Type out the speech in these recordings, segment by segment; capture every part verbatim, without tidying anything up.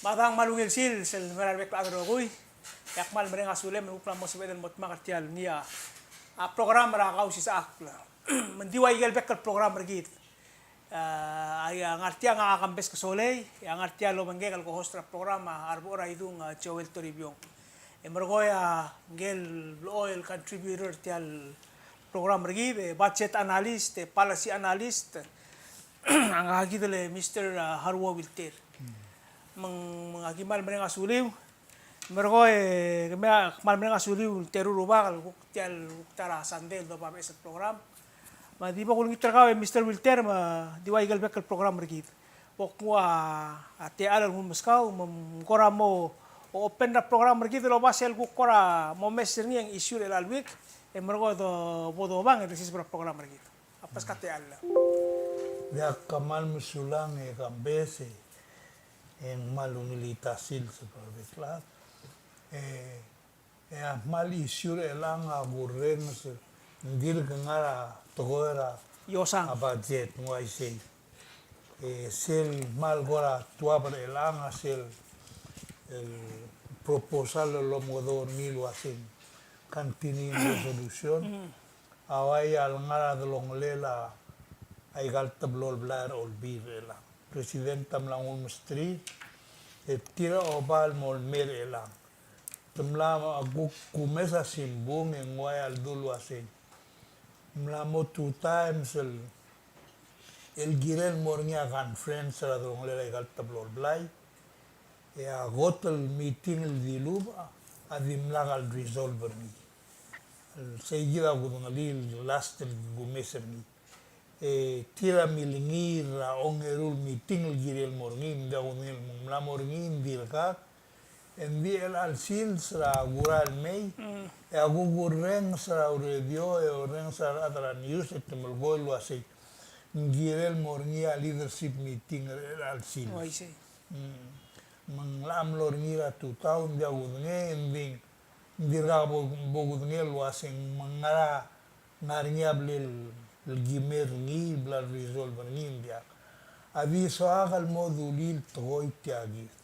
Me a dang, kmal ungil sils el mo er a rebek el chad el rokui. E ak kmal mereng a sulem el kuk mla mo sebeched el mo dmak er tia el ngii a, a program er a Kausisechakl. Me ng di ua ikel bek el program er kid. A, a ngar tia ngak a Kambes Kesolei, e a ngar tia el obengkek el co-host er a program a Rebechor Aidung, a Joel Toribiong. E merekong e a ngikel blechoel contributor er tia el program er kid, e budget analyst, e policy analyst, a ngak kid el Mister, a, Haruo Wilter. Me ng, me ng aki kmal mereng a suliu. Merekong e kemiu a kmal mereng a suliu el teru el rubak el kuk tia el kuk ta er a Sunday el doba beches el program. Me a di bo kulengit er kau e Mister Wilter, me di ua ikel bek el program er kid. Bo knguu a techall el nguu el meskau, me ng kora mo open er a program er kid el oba sel kuk kora mo mes er ngii a issue er chelecha el week, e merekong e bo dobang e desiseb er a program er kid. A pass a techall. Diak, kmal mesulang e Kambes, e ng kmal ungil a sils er a bek el chad. E, e a kmal issue er chelechang a kurrenges, ng dirk ngar er a tekoi er a, iosang, a budget, ng uaisei. E sel kmal kora tuab er chelechang a sel, el proposal el omekedong er ngii el uasei continuing resolution. A uai a lengar er a delongelel a ikal teblo el blai er a Olbiil er chelechang. President a mla nguu el mesterir, e tir a oba el mo lmei er chelechang. Te mla kuk kumes a simbung e ng uai a ledu el uasei, mla mo two times el, el kirel mo er ngii a conference er a delongelel a ikal teblo el blai, e a kot el meeting el dilubech a dimlak el resolve er ngii. Sei kid a kudengelii el last el kumes er ngii. E tir a milengir er a ongeru el meeting el kirel mo er ngii, me ng diak kudengei el, me ng mla mo er ngii, ng dirkak, e ng di chelecha el sils er a kurael mei, e a kuk orrenges er a radio, e orrenges er a rechad er a news, e te melekoi el uasei ng kirel mo er ngii a leadership meeting er chelecha el sils. Uaisei. Mm. Me ng locha mlo er ngii er a tutau, ng diak kudengei, e ng di ng dirkak bo, bo kudengei el uasei ng ngar er ngii a blal kimei er ngii, blal resolve er ngii, ng diak. A di soak el mo dulii el tekoi tia kid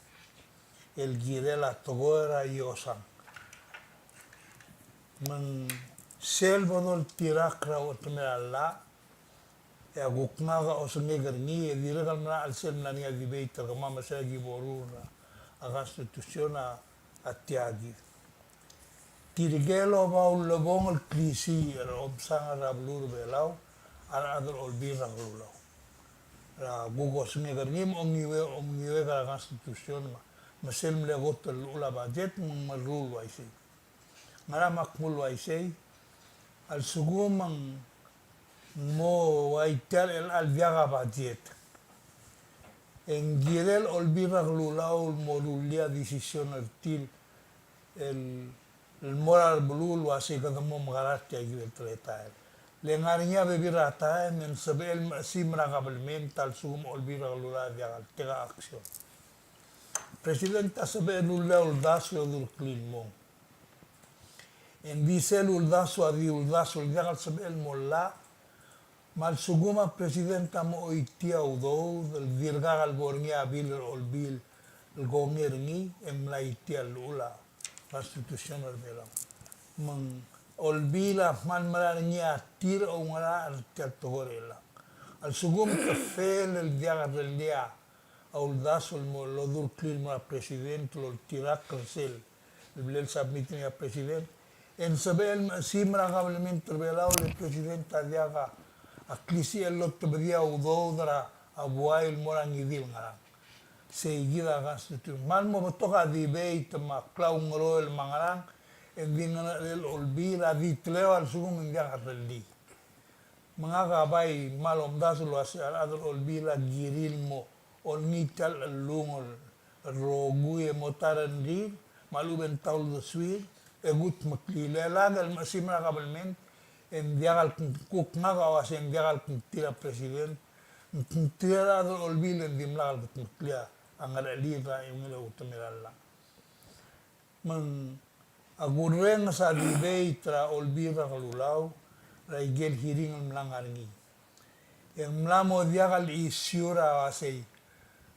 el kirel a tekoi er a iosang. Me ng sel bo doltirakl er a uchetemel a llach, e a kuk ngak a osengek er ngii, e dirrek el mla er sel mla er ngii a debate er kemam me sel ki bo ruul er a constitution a, a tia kid. Tirke el oba ulebongel el klisiich er a omsang er a beluu er a Belau a rechad er a Olbiil er a Kelulau. Er a kuk osengek er ngii me ongiuek, ongiuek er a constitution me, me sel mle kot el llechul a budget me ng meruul el uaisei. Ngera me ak kmu el uaisei? A lsekum ng mo uai tia el chelecha el diak a budget, e ng kirel Olbiil er a Kelulau el mo rullii a decision er tir el, el mo er a rebeluu el uasei kede mo mekerang tia kid el teletael. Le ngar er ngii a bebil er a taem e ng sebechel el mechesimer a kabelment a lsekum Olbiil er a Kelulau a diak el take a action. President a sebechel el rullii a uldasu e odureklii el mong. E ng di sel uldasu a di uldasu el diak el sebechel el mo llach, me a lsekum a president a mo choitii a udoud el dirkak el bo er ngii a bill er a Olbiil el kongei er ngii, e ng mla choitii a llechul a constitution er a Belau. Me ng Olbiil a kmal mera er ngii a tir a oungerachel er tia el tekoi er chelechang. A lsekum te fail el diak el rellii a uldasu el mo lodureklii el mo er a president el oltirakl er sel el bla lesubmit er ngii a president, e ng sebechel el mechesimer a kabelment er a Belau le president a diak a klisichel el otebedii a udoud er a buai el mo er a ngii di el ngerang. Sei kid a constitution. Me a lmo betok a debate me a klaungeroel me a ngerang, e ng di ngerechelel Olbiil a di teleu a lsekum e ng diak a rellii. Me ngak a bai kmal omdasu el uasei a rechad er a Olbiil a kirir el mo olengit tia el chellungel el rokui e mo ta a rengrir me a lechub e ng ta a uldesuir e kudmeklii. Le lak el mechesimer a kabelment e ng diak el kuk, ngak a uasei ng diak el kngtir a president, ng kngtir a rechad er a Olbiil e ng dimlak el kudmeklii a ngerechelir er a eungel a uchetemel a llach. Me ng a kurrenges a debate er a Olbiil er a Kelulau er a ikel hearing el mla ngar er ngii. E ng mla mo diak el issue er a uasei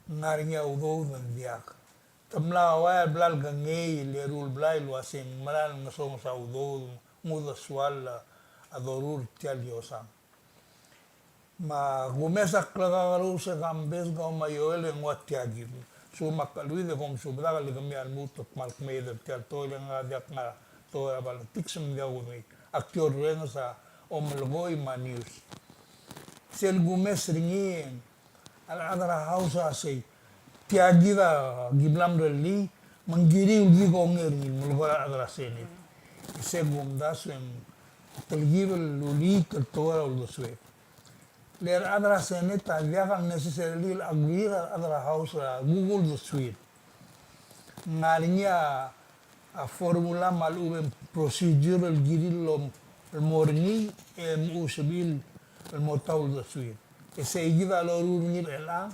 ng ngar er ngii a udoud me ng diak. te mla ua el bla el kengei el eru el blai el uasei ng mera el ngesonges a udoud, ng uldesuel a doruul er tia el iosang. Me a kumes a klekakerous e Kambes, kau me a Ioel e ng ua tia kid. Sel me ak cheleuid e kom subedek el kemiu a lmuut el kmal kmeed er tia el tekoi, e le ngak a diak ngar er a tekoi er a politics me ng diak kudengei. Ak di orrenges a omelekoi me a news. Sel kumes er ngii, a rechad er a House a sei, tia kid a ki mla mrellii, me ng kiriu el ki kongei er ngii el melekoi er a rechad er a Senate. E sei a kumdasu e ng telkib el uliik el tekoi er a uldesued. Le a rechad er a Senate a diak el necessarily el agree er a rechad er a House er a kuk uldesuir. Ng ngar er ngii a, a formula me a lechub e ng procedure el kirir el mo er ngii e mo sebechir el mo ta uldesuir. E sei kid a loruul er ngii er chelechang,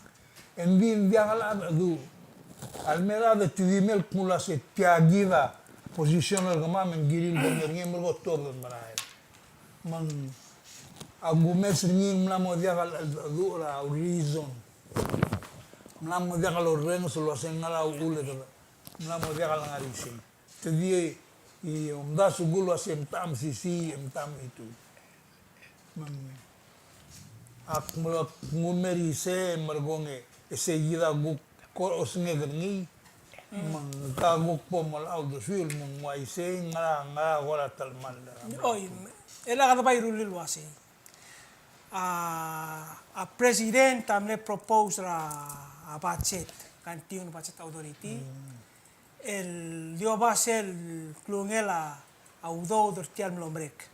e ng di ng diak el cheldecheduch. A le mei er a chad e te di mei el kmo ua sei tia kid a position er kemam e ng kirir el kongei er ngii e merekong e tuobed el merael. Me ng a kumes er ngii ng mla mo diak el cheldecheduch er a reason. Mla mo diak el orrenges el uasei ng ngera uchul e kede mla mo diak el ngar er isei. Te di, e, omdasu kuk el uasei mta mesisiich, mta mechitechut. Me ng ak mla, ak nguu el mer isei, merekong e sei kid a kuk kora osengek er ngii, me ng ka kuk bo mo el uldesuir, me ng uaisei, ngera, ngera kora telemall. Oi, e le kede bai rullii el uasei. A, a president a mle propose er a, a budget, continuing budget authority. Mm. El di oba sel klungel a udoud er tia el mlo merek.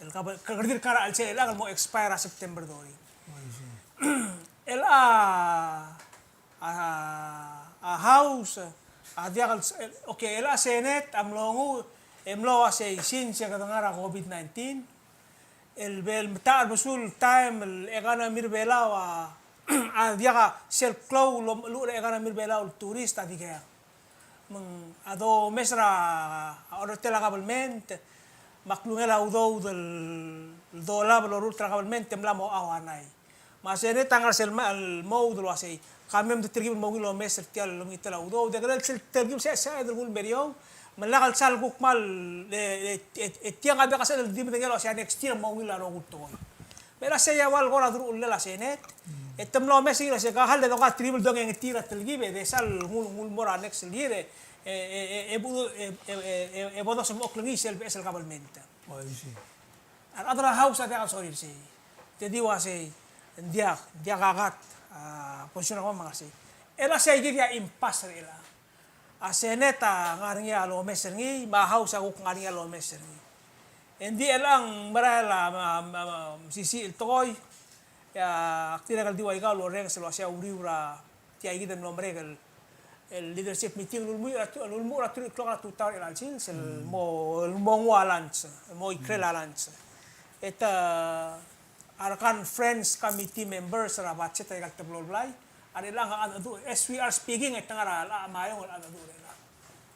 El ka, ka, kede dirk ngar er a chelsel el mo expire er a September thirty. Oh, I see. El a, a, a House a diak el, okay, el a Senate a mlo nguu, e mlo uasei since e kede ngar er a COVID nineteen, el bo el metacherbesul el taem el economy er a Belau a, a diak a sel klou el omecheluch er a economy er a Belau el tourist a dikea. Me ng a domes er a, a orretel a government, me a klungel a udoud el dolab el orurt er a government e mla mo chau a nai. Me a Senate a ngar er sel ma, el moud el uasei, ka mei me te telkib el mo ungil el omes er tia el mengitel a udoud, e kede sel telkib se, se, e de nguu el mer eou, me lak el sal kuk kmal, e, e, e, e tiang a bek a sel di medengei el uasei a next year mo ungil a rokui el tekoi. Me a sei a ua el kora deruchellel a Senate, e te mlo omes er ngii el uasei ka hal e doka triple dongengtir a telkib, e de sal nguu, nguu el mo er a next year, e, e, e, e, e bo, e, e, e, e bo dosemechokl er ngii sel beches el government. Oh, I see. A rechad er a House a diak el sorir sei. Te di uasei, ng diak, ng diak a kat, a, position er kemam me ng ngar sei. El a sei kid a impasse er chelechang. A Senate a ngar er ngii a lomes er ngii, me a House a kuk ngar er ngii a lomes er ngii. E ng di chelechang merael a, a, a, mesisiich el tekoi, e ak dirrek el di ua ikau el orrenges el uasei a uriul er a tia kid el mlo merek el, el leadership meeting el ulemuchel er a, el ulemuchel er a three o'clock er a tutau er chelecha el sils, el mo, el mo nguu a lunch, el mo ikrel a lunch. E te, a re conference committee members er a budget er aika el teblo el blai a re chelechang a cheldecheduch, as we are speaking, e te ngar er a, a, Maiong el cheldecheduch er chelechang.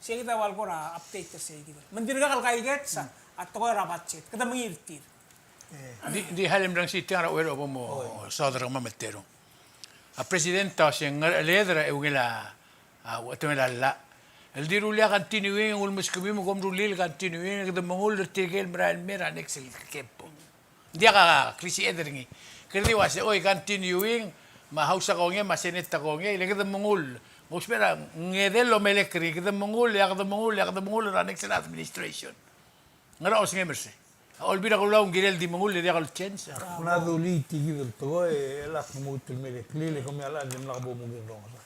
Sei kid a ua el kora update er sei kid. Me ng dirkak el kaikets a tekoi er a budget, kede mengiil er tir. Di, di hal e mreng sei tiang er a uchei er a bo mo saod er kemam el terung. A president a uasei ng ngerecheled er a eungel a, a, uchetemel a llach. El di rullii a continuing, ng ulemeskemiu me kom rullii el continuing, e kede mengull er tirke el merael el mei er a next el kebbo. Ng diak a klisiched er ngii. Kede di uasei, oi, continuing, me a House a kongei, me a Senate a kongei, le kede mengull. Ng ousbech er a, ng edei el omelek er ngii, kede mengull, e a kede mengull, e a kede mengull er a next el administration. Ngera osengem er sei? A Olbiil er a Kelulau ng kirel di mengull e diak el change. Ak mla dulii tia kid el tekoi, e lak lmuut el mei er a iklil e kemiu a llach e dimlak bo mungil el rongesang.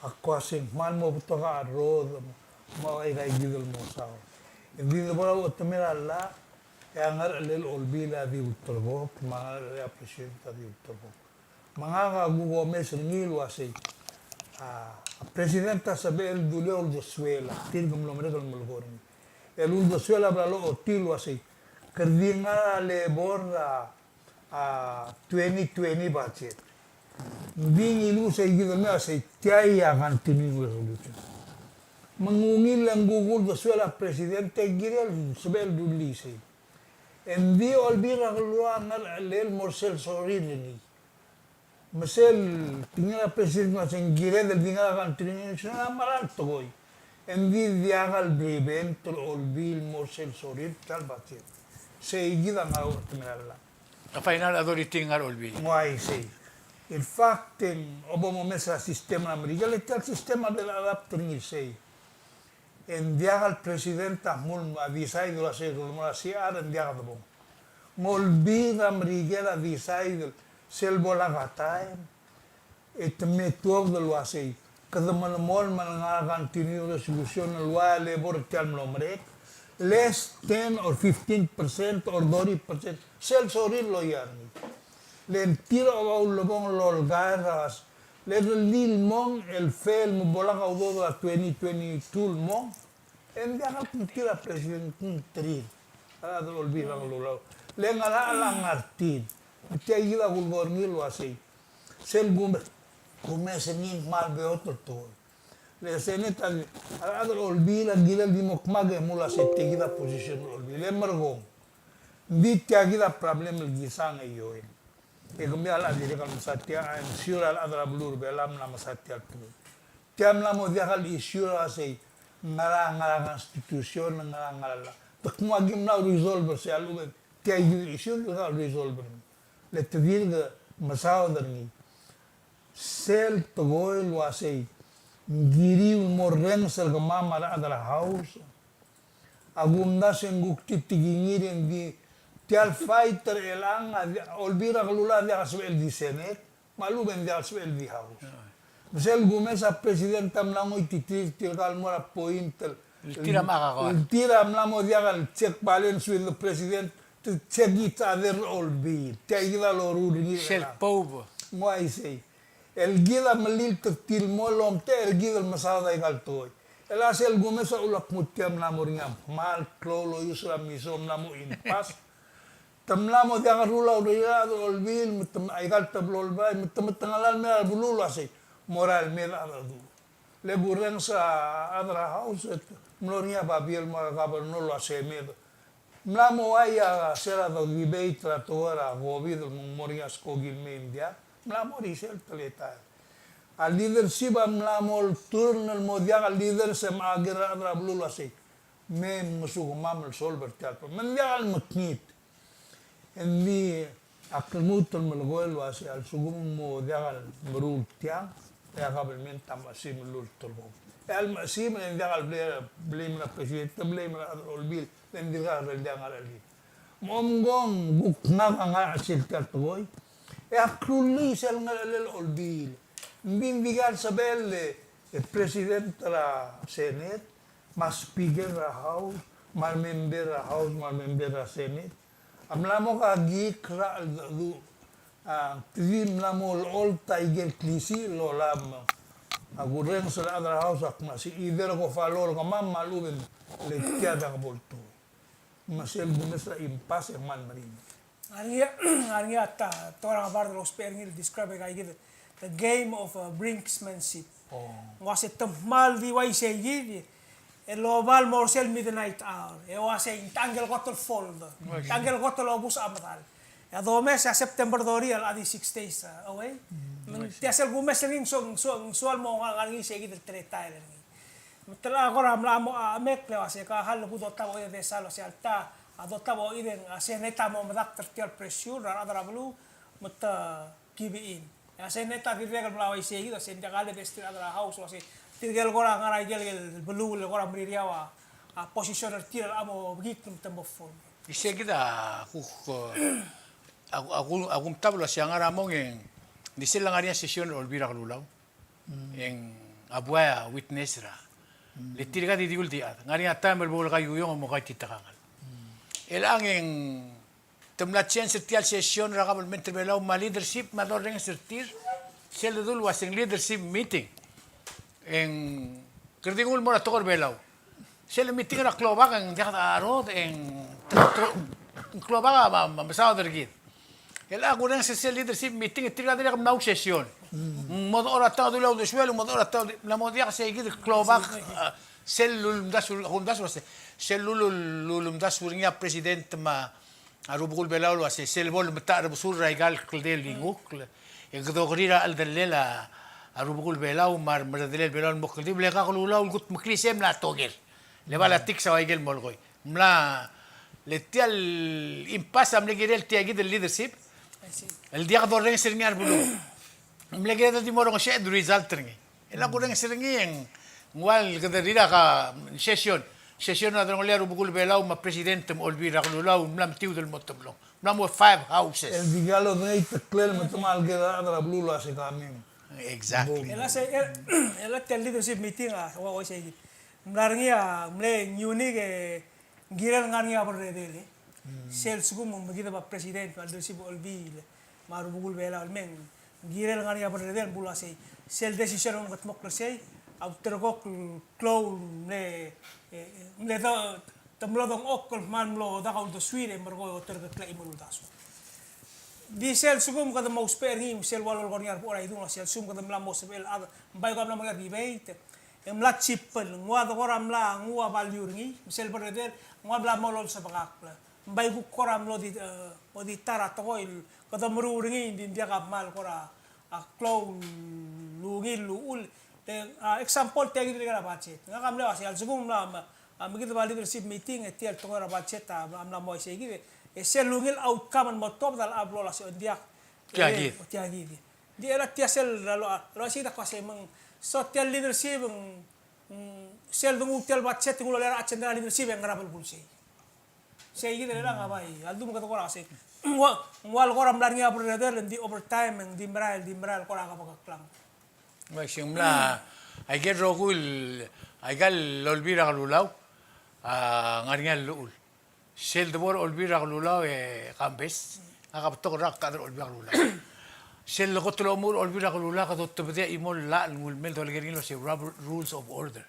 Ak uasei ng kmal mo betok a rrodech me a ua ika kid el mo saul. E ng di debo er a uchetemel a llach, e a ngerechelel a Olbiil a di ulterekokl, me a ngerechelel a president a di ulterekokl. Me ngak a kuk omes er ngii el uasei, a, a president a sebechel el dulii a uldesuel a tir ke mlo merek el melekoi er ngii. El uldesuel a bla lochotii el uasei, kede di ngar er a lebor er a, a, twenty twenty budget. Ng di ngiluu sei kid el mei a sei tia a continuing resolution. Me ng ungil e ng kuk uldesuel a president e kirel sebechel el rullii sei. E ng di Olbiil er a Kelulau a ngerechelel el mo er sel sorir er ngii. Me sel tekingel a president el uasei ng kired el di ngar er a continuation a mera el tekoi. Engdi diak el prevent er a Olbiil el mo er sel sorir, tal budget. Sei kid a ngar er a ultimate a llach. A final authority a ngar er a Olbiil. Ng uaisei. In fact, e ng obo momes er a system er a Merikel, e tia el system a bla el adapt er ngii sei. E ng diak el president a mle decide el uasei ng mo er a C R, e ng diak debong. Ng Olbiil er a Merikel a decide sel bo lak a taem, e te me tuobed el uasei, kede melemolem el ngar er a continuing resolution el ua e le bo er tia el mlo merek, less ten or fifteen percent or thirty percent, sel sorir el loia er ngii. Le ng tir a ulebongel el olkaer a, le rellii el mong el fail me bo lak a udoud er a twenty twenty-two el mong, e ng diak el kngtir a president, kngtir a rechad er a Olbiil er a Kelulau. Le ngar er a, ngar er tir. Me tia kid a kulekoi er ngii el uasei, sel kumes, kumes er ngii ng kmal beot el tekoi. Le Senate a, a rechad er a Olbiil a kirel di mo kmak e mle uasei tia kid a position er a Olbiil. Le merekong. Ng di tia kid a problem el kisang e ioel. E kemiu a dirrek el mesa tia, I'm sure a rechad er a beluu er a Belau a mla mesa tia el tekoi. Tia a mla mo diak el issue er a sei, ngar er a, ngar er a constitution, ngar er a, ngar er a llach. Te kmo aki mla resolve er sei a lechub e tia kid el issue, dirkak resolve er ngii. Le te dirk mesaod er ngii. Sel tekoi el uasei, ng kiriu el mo orrenges er kemam a rechad er a House. A kumdasu e ng kuk di tekingir e ng di tia el fight er chelechang a di, Olbiil er a Kelulau a diak el sebechel di Senate, me a lechub e ng diak el sebechel di House. Me sel kumes a president a mla ngoititerir tirka el mo er a point el, el tir a mla mo diak el check balance with the president, to check each other er a Olbiil. Tia kid a loruul er ngii er chelechang. Sel poub. Ng uaisei. El kid a melilt er tir el mo lomtechei er kid el mesaod aika el tekoi. El a sel kumes a ulak kmo tia mla mo er ngii a kmal klou el oius er a miso, mla mo impasse. Te mla mo diak a rruul a urerir a rechad er a Olbiil, me te, aika el teblo el bai, me te metengelii el mei er a beluu el uasei, mo er a lmed a chedecheduch. Le kurrenges a chad er a House, e te mlo er ngii a babier el mo er a governor el uasei me Mla mo uai a sel debate er a tekoi er a COVID el mo er ngii a skoki el mei, ng diak. Mla mo er isei el teletael. A leadership a mla mo turn el mo diak a leaders e mla ker er a rechad er a beluu el uasei, me mngesukemam el solve er tia el problem. Me ng diak el mekngit. Engdi ak lmuut el melekoi el uasei a lsekum ng mo diak el meruul tiang, e a kabelment a mechesimer el ulterekokl. E a lmechesimer e ng diak el blame, blame er a president, te blame er a rechad er a Olbiil, le ng dirkak el diak ngar er a Olbiil. Me omko ng kuk ngak a ngar er a chelsel tia el tekoi, e ak rullii sel ngerechelel a Olbiil. Ng di ng dikea el sebechel e president er a Senate, me a speaker er a House, me a remember er a House, me a remember er a Senate. A mla mo kakiik er a cheldecheduch, a, te di mla mo olecholt aike el klisiich el olab. A kurrenges er a rechad er a House a kmo sei, either ko follow er kemam me a lechub e ng le tia diak bo el tekoi. Me sel kumes er a impasse e kmal meringel. Ngar er ngii, ngar er ngii a ta, tekoi er a ngebard el ousbech er ngii el describe aika kid, the game of, uh, brinksmanship. Oh. Ng uasei te kmal di uaisei kid, e loba el mo er sel midnight hour, e uasei ng techa ngike el kot el fold, techa ngike el kot el obus a medal. E a domes e a September thirty a locha di six days, uh, away. Mm, me ng tia sel kumes er ngii ng so, ng so, ng soal mo ngar er ngii sei kid el teletael er ngii. Me te locha kora mla mo, a, mekl e uasei ka hal el bo dotab a oid a desal, uasei alta, a, dotab a oid e ng, a, Senate a mo medakt er tia el pressure er a rechad er a beluu, me te give in. E a Senate a dirrek el mla uaisei kid, uasei ng diak a le best er a rechad er a House, uasei tirke el kora ngar er a ikel, ikel beluu el kora mririau a, a, position er tir el mo bekikl me te mo form. Isei kid a kuk, a, a, a kumtab el uasei a ngar er a mong e ng di sel lengar er ngii a session er a Olbiil er a Kelulau. Mm. E ng a buai a witness er a. Mm. Le tirka di diul di chad. Ngar er ngii a taem el bo el kaiuiong e mo kaititekangel. Mm. Chelechang e ng te mla change er tia el session er a kabelment er a Belau me a leadership me a dorrenges er tir. Sel dedu el uasei ng leadership meeting. E ng kede di nguu el mo er a tekoi er a Belau. Sel meeting er a klobak e ng diak a rod e ng, ng klobak a, a, a mesaod er kid. E a kurrenges er sel leadership meeting e tirka a dirrek el mla session. Mm. Ng mo dechor a ta el dulii a uldesuel, ng mo dechor a ta el, mla mo diak sei kid el klobak, a, sel lulemdasu, kumdasu, sel lul-, lulemdasu er ngii a president me a rubekul Belau el uasei, sel bo lemeta a rebesul er aika el kldei el di ngukl. E kede okerir a cheldellel a rubekul Belau me a remerredelel Belau el mo kldibel e ka Kelulau el kutmeklii sei e mla toker. Le politics a ua ikel molekoi. Mla le tia el impasse a mle kirel tia kid el leadership. I see. El diak dorrenges er ngii a rebeluu. Mle kired el di mo rongesii a result er ngii. E le kurrenges er ngii e ng ua el kede rirak a session. Session a delongelii a rubekul Belau me a president me a Olbiil er a Kelulau, mla metiud el mo teblong. Mla mo five houses. El di kal odengei a teklel me te mal kede a rechad er a beluu el uase coming. Exactly. El a se, el, el a tia el leadership meeting a, ua, ua isei. Mla er ngii a, mle unique e ng kirel ngar er ngii a berredel, e. Mm. Sel lsekum me kid a president, me a leadership Olbiil, me a rubekul Belau el mei, ng kirel ngar er ngii a berredel, me bo el uasei. Sel decision el omeketmokl er sei, a ulterekokl el klou el mle, e, e, mle do, te mlo dengchokl el kmal mlo dak a uldesuir e merekong e oterekeklii a chimo el uldasu. Di sel lsekum kede mo ousbech er ngii, me sel ua lolekoi er ngii a rebechor a idung, sel lsekum kede mla mo sebechel a chad, me bai kuk mla mo er ngii a debate, e mla chipel, ng ua de kora mla nguu a value er ngii, me sel berredel, ng ua mla mo lolsebechakl. Me bai kuk kora mlo di, e, mo di ta er a tekoi el kede meruul er ngii, ng di ng diak a kmal kora a klou el ungil el uchul. E, a, example, tia kid el ngar er a budget. Ngak a mle uasei, a lsekum ng mla, me, a, me kid a leadership meeting, e tia el tekoi er a budget a, a mla mo uaisei kid, e sel ungil outcome el mo tuobed a locha bo el uasei ng diak. Tia kid. E, tia kid. Di el a tia sel, a lo, a lo uasei kid a ko uasei me ng, so tia el leadership, ng, ng, sel de nguu tia el budget, ng ulolai er a agenda er a leadership, e ng ngera belkul sei. Sei kid el ngar er a bai, a ldu me kede kora sei. Ng ua, ng ua el kora mla er ngii a berredel, ng di overtime, ng di merael, di merael kora kebekeklang. Ng uaisei ng mla, aike el rokui el, aika el Olbiil er a Kelulau, a, ngar er ngii a llechul. Sel debo er a Olbiil er a Kelulau e kambes, ngak a betok el rak el chad er a Olbiil er a Kelulau. Sel lekot el omuchel er a Olbiil er a Kelulau, kede otebedii a chimo el llach el nguu el mei el dolekoi er ngii el uasei Robert Rules of Order.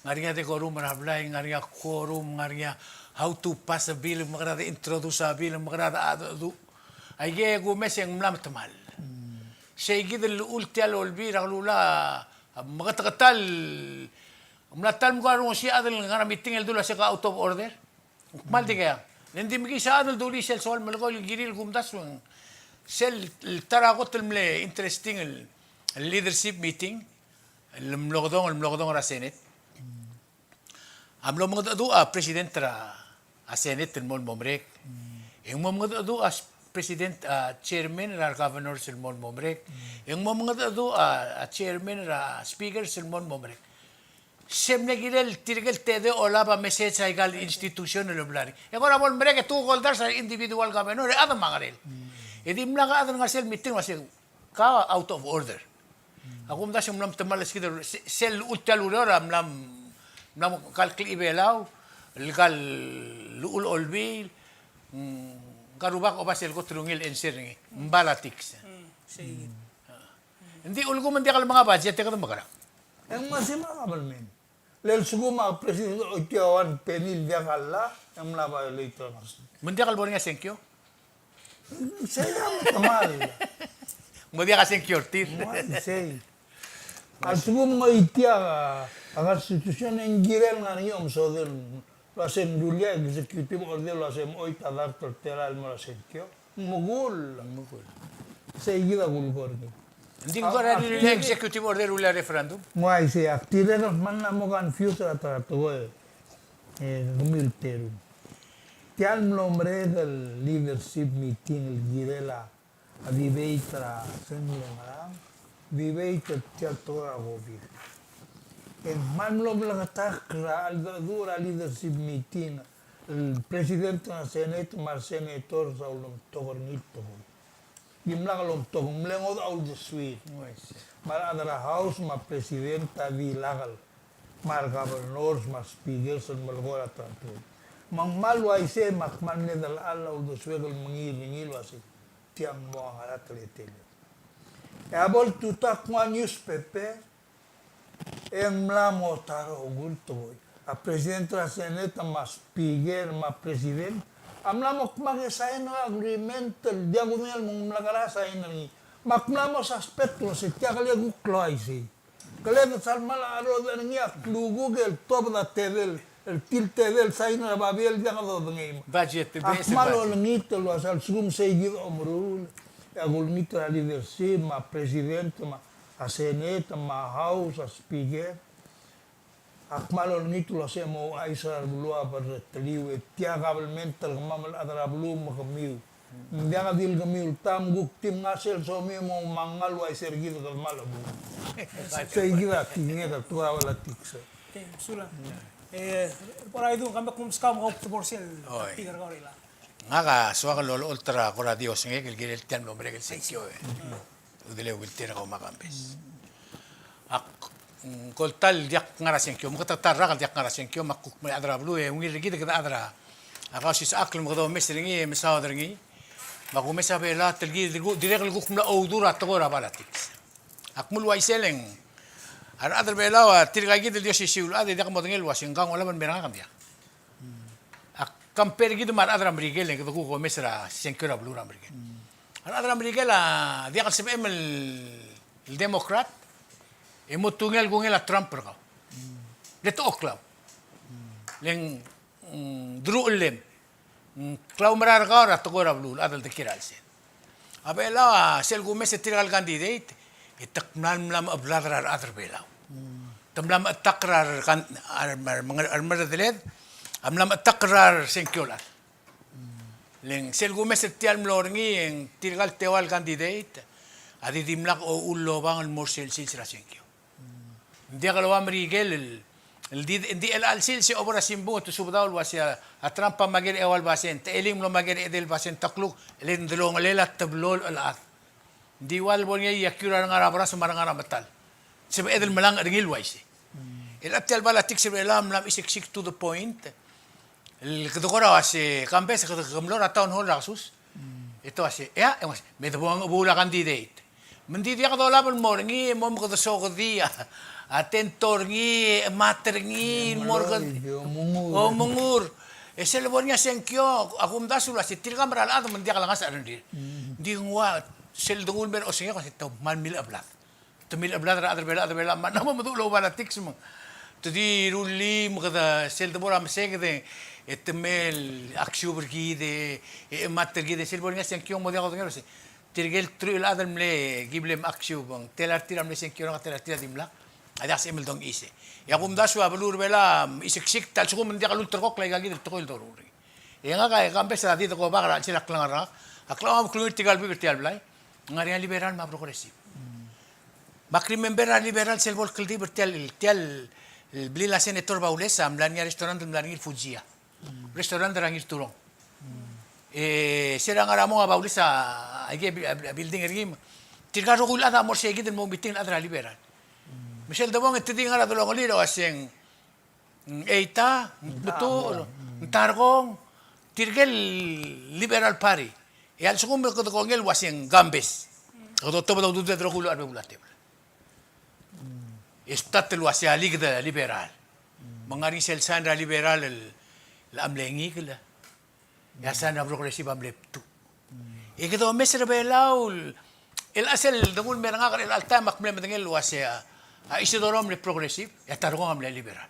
Ngar er ngii a decorum er a blai, ngar er ngii a quorum, ngar er ngii a how to pass a bill, mekera de introduce a bill, mekera de, a, de, de. Aike kumes e ng mla metemall. Sei kid el llechul tia el Olbiil er a Kelulau a meketeketang el, mla ta el mkora rongesii a chad el ngar er a meeting el dul uasei ka out of order. Ng kmal dikea. Le ng di mekiis a chad el dulii sel soal el melekoi el kirir el kumdasu e ng sel ta er a kot el mle interesting el, el leadership meeting. El mlokedong, el mlokedong er a Senate. A mlo mengedecheduch a president er a Senate el mo, mo merek. E ng mo mengedecheduch a president, a chairman er a governors el mo, mo merek. E ng mo mengedecheduch a, a chairman er a speakers el mo, mo merek. Se mle kirel tirke el tedei a olab a message er aika el institution el bla er ngii. E kora bo lemerek e tekoi el dars a individual governor e chad me a ngerel. E dimlak a chad el ngar er sel meeting el uasei ka out of order. A kumdasu e ng mla metemall a sekid, se-, sel llechul tia el ureor a mla, mla mo kalklechii Belau, el ka el llechul Olbiil, mm, ka rubak oba sel kot el ungil el answer er ngii, ng politics. Mm, sei. Ng di ulekum ng diak el menga budget e kede mekerang. E ng masi me a government. Le lsekum a president a oitii a one penny el diak a llach, e ng mla violate er a Constitution. Me ng diak el bo er ngii a sengkio? Sei a metemall. Mo diak a sengkio er tir. Mo uaisei. A lsekum ng oitii a, a Constitution e ng kirel ngar er ngii a omesodel el uasei ng rullii a executive order el uasei mochoit a dart el telael el mo er a sengkio. Ng mekull. Ng mekull. Sei kid a kulekoi er ngii. Ng di ng kora rullii a executive order el rullii a referendum? Ng uaisei, ak dirrek el kmal mla mo confuse er a ta er a tekoi, e, kemiu el terung. Tia el mlo merek el leadership meeting el kirel a debate er a, se ng mle ngerang, debate er tia el tekoi er a COVID. E ng kmal mlo bleketakl er a cheldecheduch er a leadership meeting, el president er a Senate me a re senators a ulemtok er ngii el tekoi. Dimlak lomtok, ng mle ngodech a uldesuir. Me a rechad er a House me a president a dimlak el, me a re governors me a re speakers el melekoi er a ta er a tekoi. Me ng kmal uaisei me ak kmal mle delal a uldesuek el mengiil er ngii el uasei tia ng mo ngar er a teletelel. E a bo el tutau ak nguu a newspaper, e ng mla mo ta er a rokui el tekoi. A president er a Senate me a speaker me a president a mla mo kmal sign er a agreement el diak kudengei el mo ng mla kora sign er ngii. Me ak mla mo suspect el uasei tia kele kuk uaisei. Kele de sal mla rodech er ngii a klukuk el tuobed a tedei el, el tir el tedei el sign er a babier el diak dodengei. Budget, ak kmal olengit el uasei a lsekum sei kid a omeruul. A kulengit er a leadership, me a president, me a senate, me a house, a speaker. Ak kmal olengit el uasei mo ouchais er a beluu a berreteliu e tia government el kemam el chad er a beluu me kemiu. Ng diak di el kemiu el taem, kuk di mngai sel somiu e mo mengal uaisei er kid el kmal chebul. Sei kid a tekingek er a tekoi er a politics. Okay, sulang. E, Reboraidung, kemam a kumskau me kau kuk tebor sel topic er kau er a ila. Ngak a soak el olecholt er a kora di osengek el kirel tia el mlo merek el sengkio e. Udeleu el tir er kau me a Kambes. Ak, mm, ko el ta el diak ngar er a sengkio, me kede ta el rak el diak ngar er a sengkio, me ak kuk mle chad er a beluu e ungil er kid e kede chad er a Kausisechakl me kede omes er ngii e mesaod er ngii. Me a kumes a Belau a telkib, dirrek el kuk mla oudur a tekoi er a politics. Ak mle uaisei e le ng a rechad er a Belau a tirka kid el di osisiu el chad e diak modengei el uasei ng kang olab el mer ngak, ng diak. Ak compare kid me a rechad er a Merikel e kede kuk omes er a sengkio er a beluu er a Merikel. A rechad er a Merikel a diak el sebechem el, el Democrat e mo tungel kungel a Trump er kau. Le te oklau. Le ng, mm, deruchellem. Mm, klaumerang er kau er a tekoi er a beluu el chad el dekiei er a chelsel. A Belau a sel kumes e tirka el candidate e te kmal mla mecheblad er a rechad er a Belau. Te mla mechetakl er a rekan-, a re-, a re-, a remerredeled a mla mechetakl er a resengkio el chad. Le ng sel kumes er tia el mlo er ngii e ng tirka el teua el candidate a di dimlak a uchul el obang el mo er sel sils er a sengkio. Ng diak el ua Merikel el, el di, di chelecha el sils e obo er a simbung e te subedau el uasei a Trump a maker er a eua el basent, te Elin a mlo maker er a edei el basent, te kluk, e le ng delongelel a teblo el chelechad. Ng di ua el bo er ngii a iakiu er a rengar er a beras me a rengar er a metal. Sebeched el meleng er ngii el uaisei. E le tia el politics er a Belau a mla meiseksik to the point el kede kora uasei, Kambes, kede mlo er a town hall er a kesus. E te uasei, ea, e uasei, me debo ng chebuul a candidate. Me ng di diak dolab el mo er ngii, e mo me kede sokedii a, a tento er ngii, e chemat er ngii, mo er kede, omengur. E sel bo er ngii a sengkio, a kumdasu el uasei, tirka mera el chad me ng diak lengasech a rengrir. Ng di ng ua, sel denguu el mer a osengek, uasei te kmal mle cheblad. Te mle cheblad er a rechad er a Belau, rechad er a Belau, me a mla mo meduch el oupolitics me te di rullii me kede sel debo er a meseked e te mle aksiub er kid e, e chemat er kid e sel bo er ngii a sengkio ng mo diak odengei el uasei. Tirke el truich el chad el mle ki mle aksiub, ng tela er tir a mle sengkio er ngak, tela er tir a dimlak. A diak sebechem el dongichis. E a kumdasu a beluu er a Belau a meiseksik, ta el sekum ng diak lulterekokl aika kid el tekoi el doruul er ngii. E ngak a Kambes a di dekobak er a chelsel a klengar er ngak. A klengar er ngak a klungii er tirka el buik er tia el blai. Ng ngar er ngii a liberal me a progressive. Me ak remember a liberal sel bo el kldibel er tia el, tia el blil a Senator Baules a mla er ngii a restaurant el mla er ngii el Fujia. Restaurant er a Ngirturong. E se er a ngar er a mong a Baules a, aike a building er ngii. Tirka el rokui el chad a mo er sei kid el mo meeting el chad er a liberal. Me sel debong e te di ngar er a delongelir el uaseng Eita, Betuchel, Ntarkong, tirke el Liberal Party. E a lsekum e kede kongei el uaseng Kambes, kede otobed a ududed el rokui el chad er a bebul a tebel. E start el uasei a liked a Liberal. Me ng ngar er ngii sel sign er a Liberal el, el a mle ngikel. E a sign er a progressive a mle bdu. E kede omes er a Belau el, el chelsel denguu el mer ngak er chelecha el taem ak mle medengei el uasei a, a Isidoro a mle progressive, e a Tarkong a mle liberal.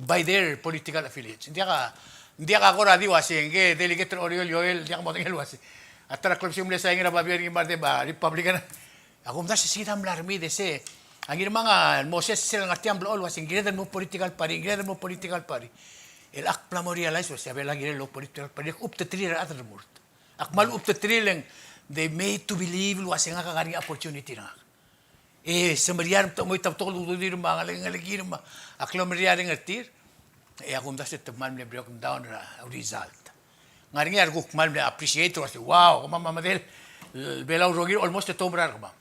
By their political affiliates. Ng diak a, ng diak a kora di uasei, ngke delegate er a Oreor el Joel, ng diak modengei el uasei. A ta er a klebesei ng mle sain er a babier er ngii me a re Republican. A kumdasu e sei kid a mla er mei e sei. A Ngirmang a Moses sel ngar tia a mlo el uasei ng kired el mo political party, ng kired el mo political party. El ak mla mo realize el uasei a Belau a kirel el mo political party, e kuk obengterir a rechad el remurt. Ak kmal obengterir el ng they made to believe el uasei ngak a ngar er ngii a opportunity er ngak. E semeriar me te mo ita betok el ududir me a ngelekir me a klou el meriar er tir. E a kumdasu e te kmal mle break down er a result. Ngar er ngii a rekuk kmal mle appreciate el uasei, wow, kemam a medal, Belau el rokir almost e te oumerang er kemam.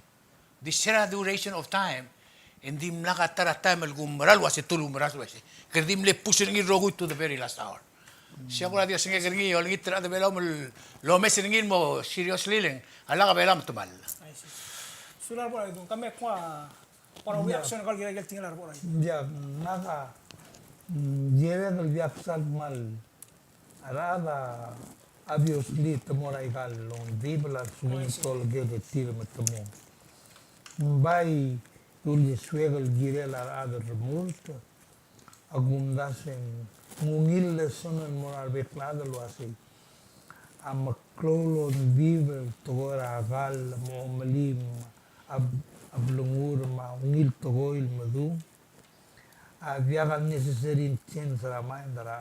Di se er a duration of time, e ng dimlak a ta er a taem el kumerang el uasei te oumerang el uasei. Kede di mle push er ngii el rokui to the very last hour. Sei a kora di osengek er ngii, olengit er a rechad er a Belau me lomes er ngii el mo seriously el ng, a lak a Belau me te mall. I see. Sulang Reboraidung, kemiu a kora reaction er kau el kirel a tekingel a Reboraidung. Ng diak, ngak a, mm, kirek el diak sal kmal a rechad a obviously te mo er aika el ongdibel a lsekum te oleked er tir me te mo. Ng bai dulii suek el kirel a rechad el remurt, a kumdasu e ng ungil lesson el mo er a rebek el chad el uasei. a meklou el ongdibel el tekoi er a kall me a omelim a, a blengur me a ungil tekoi el medung a diak el necessary change er a mind er a,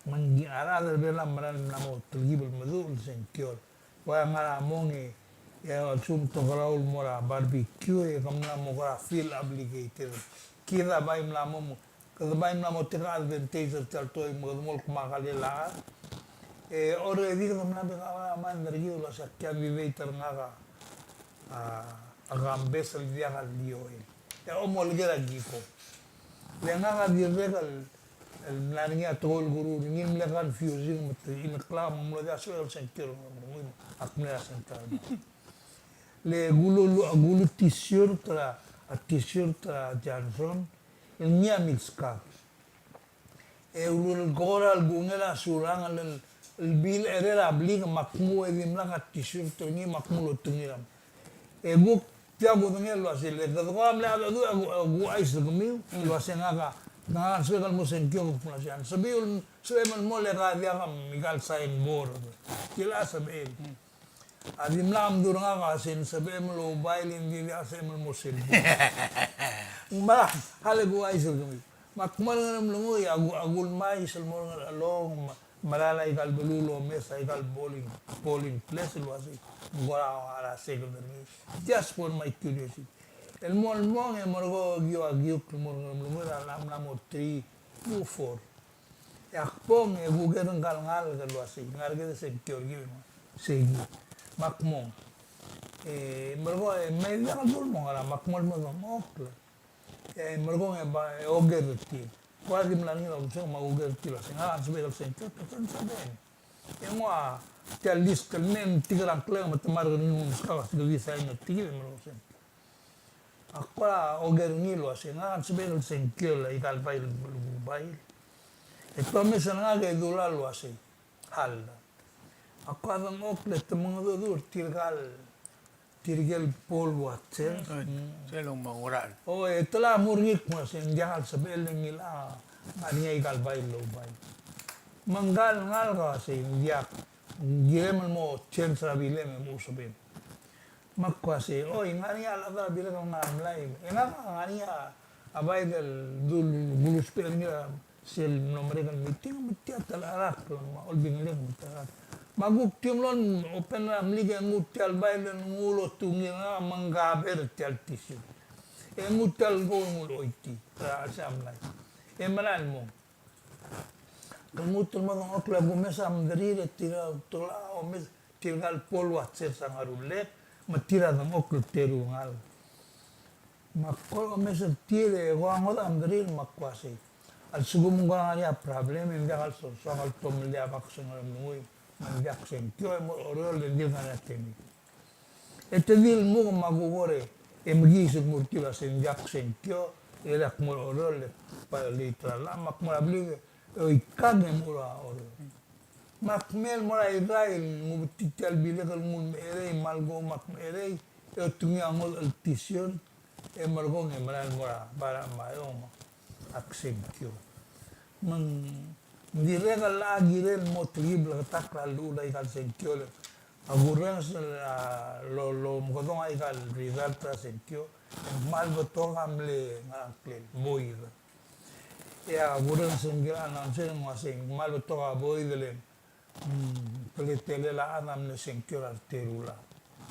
me ng di a rechad er a Belau a mera el mla mo telkib el meduch el sengkio. Ua ngar er a mong e, e a lsekum te kerau el mo er a barbecue e ke mla mo kora feel obligated. Kid a bai mla mo, kede bai mla mo take advantage er tia el tekoi me kede mo kmal kallel a chad. E already kede mla bek a mind er kid el uasei ak candidate er ngak a, a, a Kambes el diak el Lioel. E a omoleker a Kiko. Le ngak a dirrek el, el mla er ngii a tekoi el kuruul er ngii, mle confusing me te, e ng klou me ng mlo diak a sebechek el sengkio er ngii, ak mle er a central. Le kulu, kulu t-shirt er a, a t-shirt er a Johnson, el ngii a mixed color. E ulekora el kungel a surangel el, el bilecherei er a blik me ak nguu e dimlak a t-shirt er ngii me ak nguu el otengir a. E kuk tia kudengei el uasei le kede ko a mle cheldecheduch e ku, e kuchais er kemiu el uasei ngak a, ngak a sebechek el mo sengkio, ke kmo uasei ng sebechel, sebechem el mo le ka diak a ikal signboard. Kila sebechel. A dimlak a mdu er ngak a uasei ng sebechem el oubail e ng di diak a sebechem el mo sel. Ng mera, a le kuchais er kemiu. Me ak kmal ngerem el nguu e a ku, a kulmais el mo er a Ngerchelong, me, mera el ikal beluu el omes a ikal polling, polling place el uasei ng kora ua er a second er ngii. Just for my curiosity. El mo, el mong e merekong e kiu a kiuk el mo er a Ngerchelong el mla mo three, two, four. E ak bong e kuker ngkal ngalek el uasei, ngar er kid a sengkio er kid me sei kid. Me ak mong. E merekong e me diak el dul mong er a, me ak mong el mo dengchokl. E merekong e ba, e oker er tir. Kora di mla er ngii el obengkel me a oker er tir el uasei ngak a sebechek el sengkio, te sebechem. E ng ua tia el list el mei e ng tik er a ngklek me te mla er ngii a meskau a se kede di sain er tir e merekong sengkio. Ak kora oker er ngii el uasei ngak a sebechek el sengkio el ikal bai el bai. E te omes er ngak e dula el uasei. Hal. Ak kora dengchokl e te mengedecheduch er tirkal, tirkel poll watchers. Mm. Sel omengurar. O, e te mla mo er ngii el kmo uasei ng diak el sebechel e ngilai a ngar er ngii a ikal bai el bai. Me ngkal ngalek a uasei ng diak, ng kirem el mo change er a bilem e mo ousbech. Me ak uasei, oi, ngar er ngii a chad er a bilek el ngar er a mlai. E ngak a ngar er ngii a bai el dul kulusbech er ngii er sel mlo merek el meeting, me tia ta el cherakl me a Olbiil Ngelek me ta el cherakl. Me a kuk di mlo open er a mlik e nguu tia el bai el nguu el otungii er ngak me ng kaber tia el tissue. E nguu tia el ko el nguu el choitii er a chelsel a mlai. E mera el mong. Ke lmuut el mo dengchokl e kumes a mderir e tir a tula omes tirkal poll watchers a ngar er a ullek, me tir a dengchokl el teru el ngalek. Me ak kora omes er tir e kora ngodech a mderir me ak uasei, a lsekum ng kora ngar er ngii a problem e ng diak el sosoak el tomellii a vaccine er a mlengui, me ng diak sengkio e mo er a Oreor e ng di ngar er ngii a temik. E te di lmuk me a kuk ore, e mekiis el mo er tir el uasei ng diak sengkio, e le ak mo er a Oreor, e le ak mo er a Belau, me ak mo er a Belau, e oikang e mo er a Oreor. Me ak mei el mo er a Irrai, nguu betik tia el bilek el nguu el mecherei, me a leko me ak mecherei, e otungii a ngodech el tissue, e merekong e merael el mo er a Barak me a Eou me ak sengkio. Me ng dirrek el locha kirel el mo telkib el bleketakl a llechul a ikal sengkio el A kurrenges el, a, lo, lomekedong a ikal result er a sengkio, e ng kmal betok a mle ngar er a ngklel, void. E a kurrenges er ngike el announcer e ng uasei ng kmal betok a void el, mm, teletelel a chad a mle sengkio er a reterul a.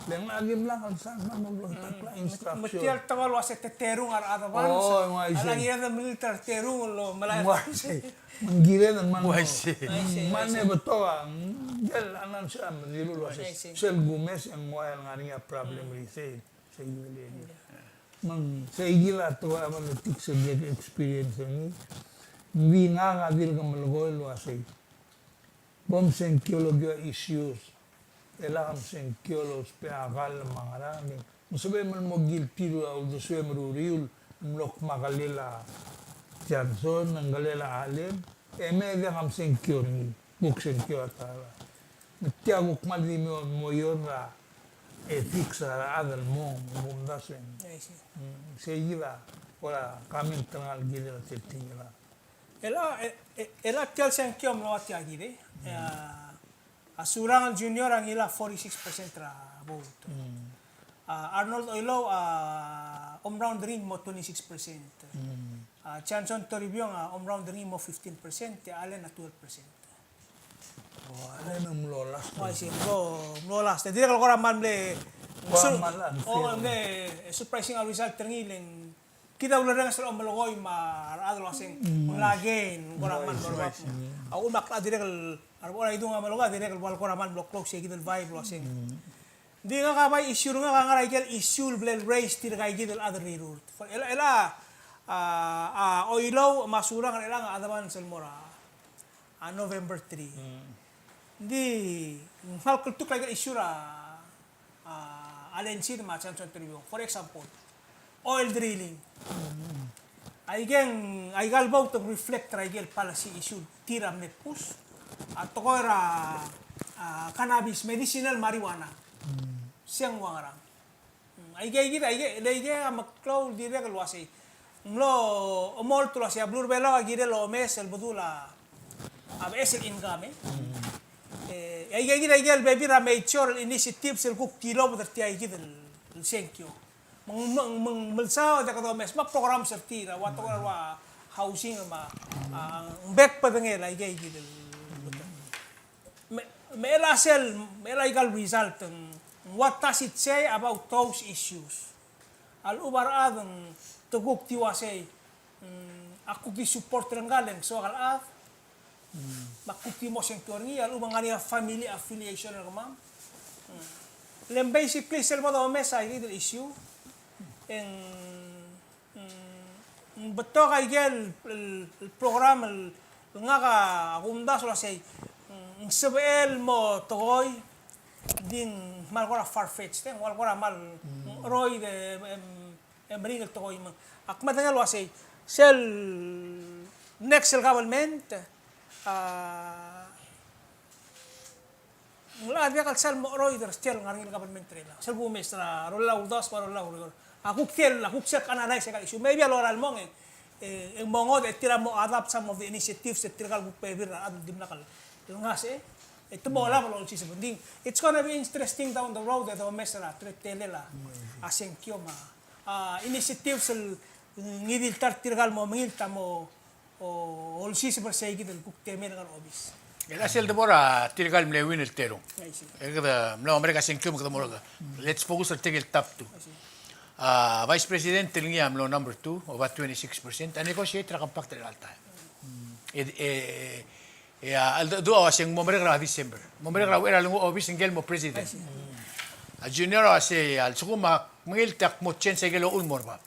Le ng locha dimlak el sal kmal mo bleketakl a instruction. Me tia el tekoi el uasei te terung a rechad er a bans. O, ng uaisei. A le kired el melilt er a reterung el melai. Ng uaisei. Me ng kired el kmal mo. Uaisei. Uaisei, me ng uaisei. Betok a, mm, el announcer a dilu el uasei. Uaisei. Sel kumes e ng ua el ngar er ngii a problem er isei, sei kid el. Me ng sei kid a tekoi er a politics el experience er ngii. Ng di ngak a dirk melekoi el uasei. Bo msengkio el okiu a issues. E lak msengkio el ousbech a kall me a ngerang. Ng sebechem el mo guilty er a uldesuem er a uriul, ng mlo kmal kelel a Johnson, ng kelel a Allen, e me diak a msengkio er ngii, kuk sengkio a ta er a. Me tia kuk kmal di mo, mo ior er a ethics er a rechad el mo, mo kumdasu e ng. I see. Mm, sei kid a, kora comment er ngak el kirel a tia el tekingel a. E le, e, e, e le tia el sengkio a mlo ua tia kid e. Mm. E a, A Surangel Junior a ngilai a forty-six percent er a vote. Mm. A Arnold Oilouch a home run er ngii el mo twenty-six percent. Mm. A Johnson Toribiong a home run er ngii el mo fifteen percent, e a Allen a twelve percent. O, Allen a mlo last. O, aisei, mlo, mlo last. Dirrek el kora mal mle, kora mal unfair. O, mle surprising a result er ngii le ng kid a ulerrenges el omelekoi me a rechad el uaseng, mm, ng mla gain, ng kora mal, mm, merubak. A uchul me a dirrek el, a rechad a idung a melekoi, dirrek el ua kora mal mlo close e kid el vibe el uaseng. Mm. Ng di ngak a bai issue er ngak a ngar er a ikel issue el bla le raise tirka ikid el chad el rirurt. El, el a, a, a Oilouch me a Surangel er chelechang a advance el mo er a, a November three. Mm. Ng di ng kmal kltukl a ikel issue er a, a, Allen Seid me a Johnson Toribiong. For example, oil drilling. Aikeng, aika el vote a reflect er a ikel policy issue el tir a mle push. A tekoi er a, a, cannabis, medicinal marijuana. Se ng ua ngerang. Aike, aike, aike, le aike a meklou el dirrek el uasei. Ng mlo, omolt el uasei, a beluu er a Belau a kirel omes el bedul a, a beches el income, e. E, aike, aike, aike el bebil er a major el initiatives el kuk tilobed er tia ikid el, el sengkio. Me ng, me ng, me ng melsaod e kede omes, me a programs er tir, a ua tekoi er a ua housing me a, a, ng bek el bedengel aike ikid el. Me, me chelecha sel, me chelecha ikal result, ng, what does it say about those issues? A lechub a rechad ng te kuk di uasei, mm, a kuk di support er ngka le ng soak el chad, me a kuk di mo sengkio er ngii, a lechub e ng ngar er ngii a family affiliation er kemam. Mm. Le ng basically sel bo domes a ikid el issue, e ng, mm, ng betok a ikel, el, el program el ngak a kumdasu el uasei, mm, ng sebechel el mo tekoi, di ng kmal kora far-fetched, e ng kmal kora kmal, mm, cheroid e, em, e meringel tekoi me. Ak medengei el uasei, sel next el government, a, ng locha diak el sal mo cheroid er tia el ngar er ngii el government er chelechang. Sel kumes er a rolel a uldasu me a rolel a ureor. A kuk sel, a kuk sel kuk analyze aika el issue. Maybe a lorael el mong e, e, e mo ngodech e tir a mo adopt some of the initiatives e tirka el kuk bebil er a rechad el dimlak el ngasech, e, e te mo olab el olsiseb. Ng di, it's gonna be interesting down the road e domes er a teletelel a, a sengkio me a, a, initiatives el ngii di el ta er tirka el mo mengilt a mo o, olsiseb er sei kid el kuk temel ngar er a obis. E a sel de bo er tirka el mle win el terung. I see. E kede mla merek a sengkio me kede mo er a, let's focus er tirke el top two. I see. A, Vice President el ngii a mlo number two, oba twenty-six percent, a negotiate er a compact er a all time. E, e, e a, a, du, du a uase ng mo merek er a December. Mo merek er a uchei er a lenguu a obis ngike el mo president. I see. A Junior a uase, a lsekum a mengilt e ak mo change a ikel ochur el mo er bab.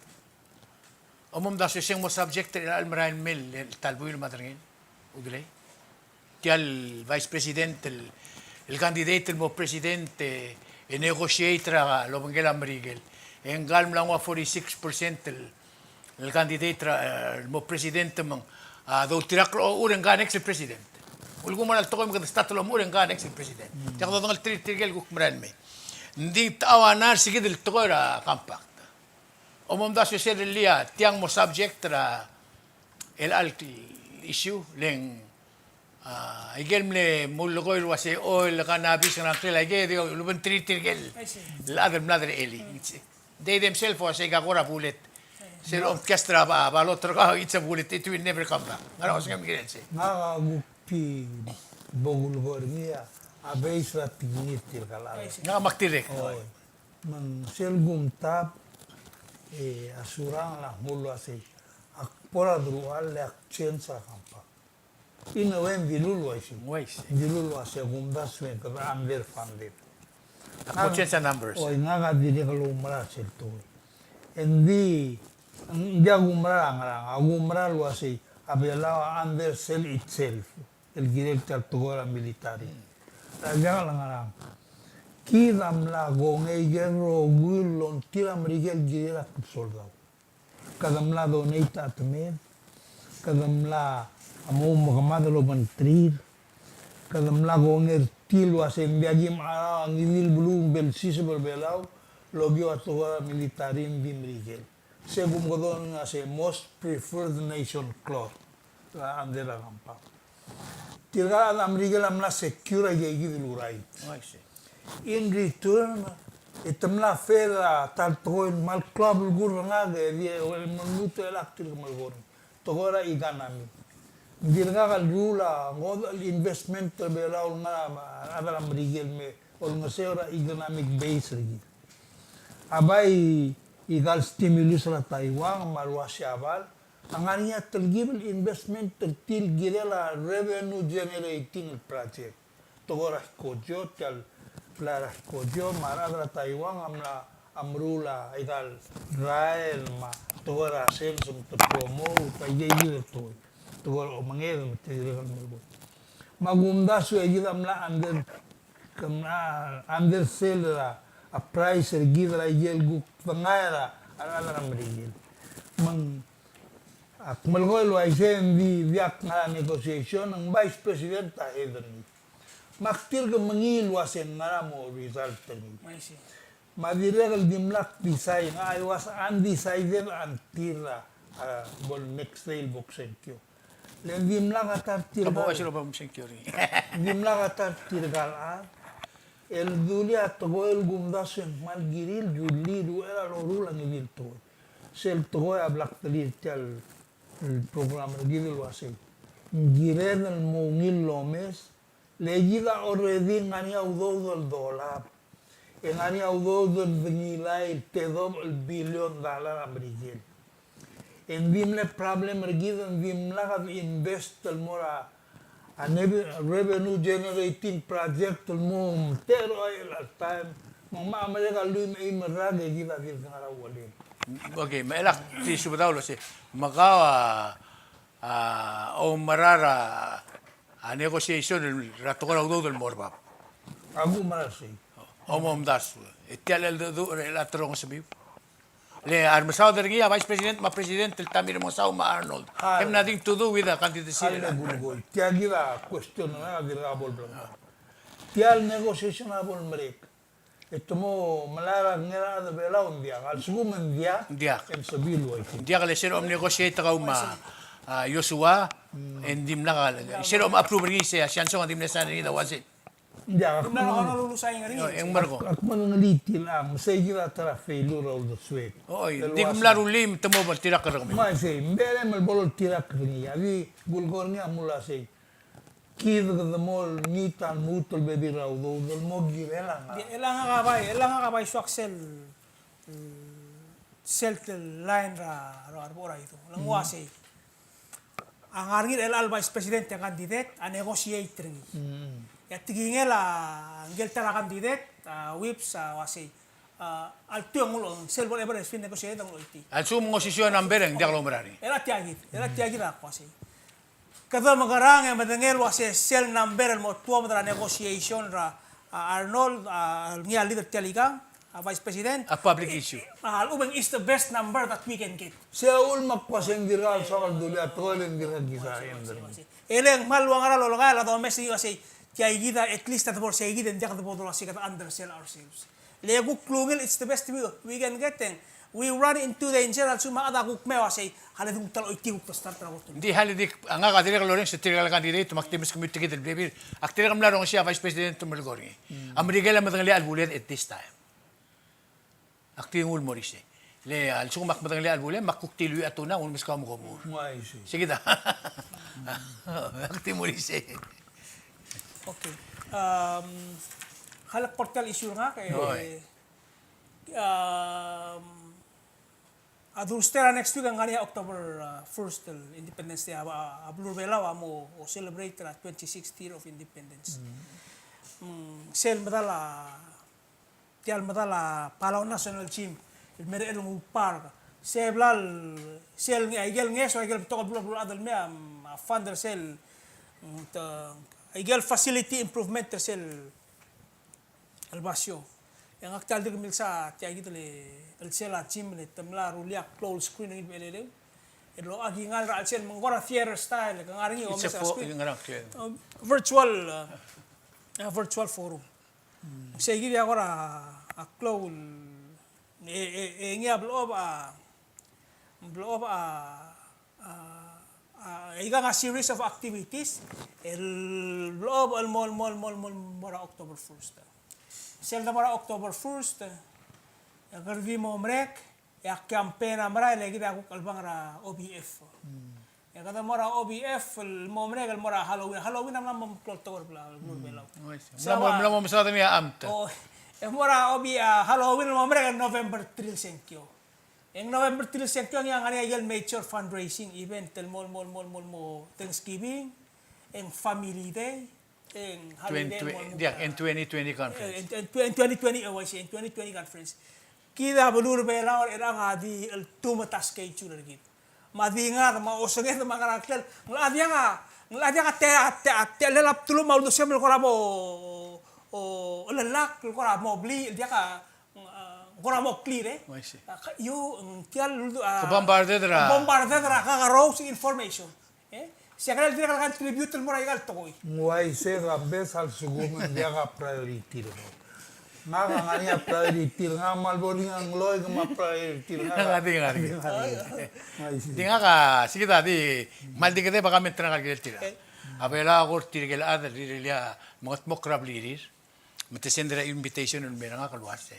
Omomdasu e se ng mo subject er chelecha el merael mei el ta el buil me a derengel, Udelei. Tia el vice president, el, el candidate el mo president, e, e negotiate er a lobengkel a Merikel. E ngka el mla nguu a forty-six percent el, el candidate er a, el mo president me ng, a, doultirakl er a ochur e ngka next el president. Ulekum a tekoi me kede start el omuchel e ngka next el president. Tia kede odengelterir tirke el kuk merael mei. Ng di te chau a ngar er se kid el tekoi er a compact. Omomdasu e sel llia tiang mo subject er a chelecha el issue, le ng, a, ikel mle mullekoi el uase oil, cannabis, ngerang, ngklel aike, di lubengterir tirke el chad el mlad er a elii. They themselves a uase ika kora bullet. Sel omkast er a ba-, ballot er kau, it's a bullet, it will never come back. Ngera osengem kirel sei? Ngak a kuk di bo kulekoi er ngii a base er a tekingir tirka el chad. Ngak a mak dirrek. Oi. Me ng sel kumtab, e, a Surangel a kmo el uasei, ak bo er a deruchall e ak change a compact. In a way, ng dilu el uaisei. Uaisei. Ng dilu el uasei, kumdasu e kede underfunded. Ak mo change a numbers. Oi, ngak a dirrek el oumera sel tekoi. Ng di, ng di ak oumera er a ngerang, ak oumera el uasei, a Belau a undersell itself. El kirel tia el tekoi er a military. Er a diak el ngerang. Kid a mla kongei ikel rokui el longtir a Merikel el kirel a tebsoldau. Kede mla donate a temed, kede mla mo oumekemad el obengterir, kede mla kongei er tir el uase ng diak kim cheral a ngii di el beluu el belsiseb er Belau el okiu a tekoi er a military, ng di Merikel. Se kumkedong a se most preferred nation clause er a under a compact. tirka el chad er a Merikel a mla secure a ikakid el urites. I see. In return, e te mla pay er a ta el tekoi el kmal klou a belkul er ngak e di, e, me lmuut el chad er a tirke el melekoi. Tekoi er a economy. Ng dirkak el rule a ngodech el investment er a Belau el ngar er a rechad er a Merikel me olengeseu er a economic base er kid. A bai ikal stimulus er a Taiwan me a le uaisei a bal a ngar er ngii a telkib el investment er tir el kirel a revenue generating el project. Tekoi er a Hikkojo, tia el blai er a Hikkojo, me a rechad er a Taiwan a mla, a meruul a ikal rael, me a tekoi er a sales, me te promote a ikakid el tekoi. Tekoi er a omenged, me te dirrek el melekoi. Me a kumdasu e kid a mla under, ke mla undersell er a, a price er kid er a ikel kuk dengai er a, a rechad er a Merikel. Me ng, ak melekoi el uaisei, ng di, diak ngar er a negotiation, ng Vice President a head er ngii. Me ak dirk mengiil el uasei ng ngera mo result er ngii. I see. Me a dirrek el dimlak decide, I was undecided until a, a, bo el next day el bo ksengkio. Le dimlak a ta er tirka. Bo ksengkio er ngii. Dimlak a ta er tirka el chad el dulii a tekoi el kumdasu e ng kmal kirir el rullii el uchei er a loruul a ngii di el tekoi. Sel tekoi a blak telir tia el, el program er kid el uasei, ng kired el mo ungil el omes, le kid a already ngar er ngii a udoud el dolab. E ngar er ngii a udoud el dengilai el tedobech el billion dollar er a Merikel. E ng di mle problem er kid, ng dimlak a invest el mo er a, a, revenue generating project el mo omtechei er a chelecha el taem, me ng mo merek a lluich me a eim el rak e kid a dirk ngar er a uchelel. Okay, me chelechang di subedau el uasei, me kau a, a, oumera er a, a, negotiation er a tekoi er a udoud el mo er bab. Ak oumera er sei. Omomdasu. E tia el cheldecheduch er chelecha el terongesemiu. Le a remesaod er ngii a Vice President me a President el Tommy Remengesau me a Arnold. Have nothing to do with the candidacy. Tia kid a question er ngak a dirkak bo leblengkau. Tia el negotiation a bo lemerek e te mo melai er a ngera chad er a Belau, ng diak. A lsekum ng diak, ng diak, e ng sebechiu el uaisei. Ng diak, le se er a om negotiate kau me a, a, Joshua, e ng dimlak a, se er a om approve er ngii, se a Siansong a di mle sign er ngii el uasei. Ng diak, ak mla, ak, ak medengelii tia el, me sei kid a ta er a failure er a uldesuek. Oi, ng di mla rullii me te mo oltirakl er kemiu. Me sei, ng berem el bo loltirakl er ngii, a di kulekoi er ngii a mla sei. Kid kede mo olengit a lmuut el bebil er a udoud el mo kirel a ngar. Di, chelechang ngak a bai, chelechang ngak a bai soak sel, sel line er a, er a, er a Idu. Le ng uasei, a ngar er ngii er chelecha el Vice President e candidate, a negotiate er ngii. E a tekingel a ngike el ta er a candidate, a, Whipps, a uasei, a, altuu e ng ulo, sel whatever has been negotiated e ng ulo iti. A lsekum ng osisiu a number e ng diak loumera er ngii. Era tia kid, era tia kid a uasei, kede mekerang e medengei el uasei sel number el mo tuobed er a negotiation er a, a, Arnold, a, ngii a leader er tia el ikang, a, Vice President. A public issue. A, a lechub e ng is the best number that we can get. Se a uchul me ak uasei ng dirkak el soak el dulii a tekoi e le ng dirkak kisa end er ngii. E le ng kmal ua ngera el lolekoi a domes er ngii el uasei, tia kid a, at least a debo er sei kid e ng diak debo el uasei kede undersell ourselves. Le kuk klungel, it's the best we, we can get, e ng we run into danger a lsekum a chad a kuk mei el uasei, hale di kuk ta el choitii kuk ta start er a kot. Ng di hale di, a ngak a dirrek el orrenges er tirka el candidate me ak di meskemiu tia kid el bebil. Ak dirrek el mla rongesii a Vice President el melekoi er ngii. A Merikel a medengelii a chelebulled at this time. Ak di nguu el mo er isei. Le a lsekum ak medengelii a chelebulled, me ak kuk diluii a tuna, ng ulemes kau me kom mo. Uaisei. Sei kid a. Ak di mo er isei. Okay. Um, hale kora tia el issue er ngak e, oi. Um, a Thursday er a next week e ng ngar er ngii a October, uh, first el Independence Day, a, a, a beluu er a Belau a mo celebrate er a twenty-sixth year of independence. Mm, sel medal a, tia el medal a Palau National Gym el mei er a Nguu Park. Se bla el, sel, aike el ngeso, aike el betok el beluu, beluu el chad el mei a, a fund er sel, mm, te, aike el facility improvement er sel el basio. E ngak tia el dirk milsa tia kid el, el sel a gym e te mla rullii a klou el screen er ngii el becheleleu. El locha kingall er a chelsel me ng kora theater style, ke ngar er ngii, it's a omes a fo-, screen. Ngerang, clear. Uh, virtual, uh, uh, virtual forum. Mm. Sei kid a kora a klou el, e, e, e ngii a blechob a, blechob a, a, a Aikang a series of activities el blechob el mo, el mo, el mo, el mo, el mo er a October first. Sel de mo er a October first, e kede di mo merek, e a campaign a merael e kid a kuk chelebangel er a O B F. E kede mo er a O B F el mo merek el mo er a Halloween. Halloween a mla mo klou el tekoi er a beluu er a Belau. Mla mo, mla mo mesaod er ngii a amt. O, e mo er a O B, a Halloween el mo merek el November three el sengkio. E ng November three el sengkio e ng ngar er ngii a ikel major fundraising event el mo, mo, mo, mo, mo Thanksgiving, e ng Family Day, e ng Holiday, twenty, mo, mo, yeah, e ng twenty twenty conference. E ng, e ng twenty twenty, oh, I see, e ng twenty twenty conference. Kid a beluu er a Belau er chelechang a di el tuobed a schedule er kid. Me a di ngak, me a osenged, me a ngerang, ng locha diak a, ng locha diak a te, te, te, techellel a bdelum me a uldesuem el kora mo, o, o, chelellakl el kora mo blil, el diak a, ng kora mo clear, e. Oh, I see. A, ka, you, ng tia el, a, bombarded er a, bombarded er a kakerous el information. E? Se a kirel dirrek el contribute el mo er aika el tekoi. Ng uaisei, a bes a lsekum ng diak a priority er kau. Ngak a ngar er ngii a priority er ngak, me a lebo er ngii a ngloik me a priority er ngak. Ng di ngar er ngii. Ng uaisei. Di ngak a, se kid a di, kmal di kede bek a comment er ngak el kirel tir a. A Belau a kora tirke el chad el rirellii a mengetmokl er a blirir. Me te send er a invitation el mei er ngak el uase,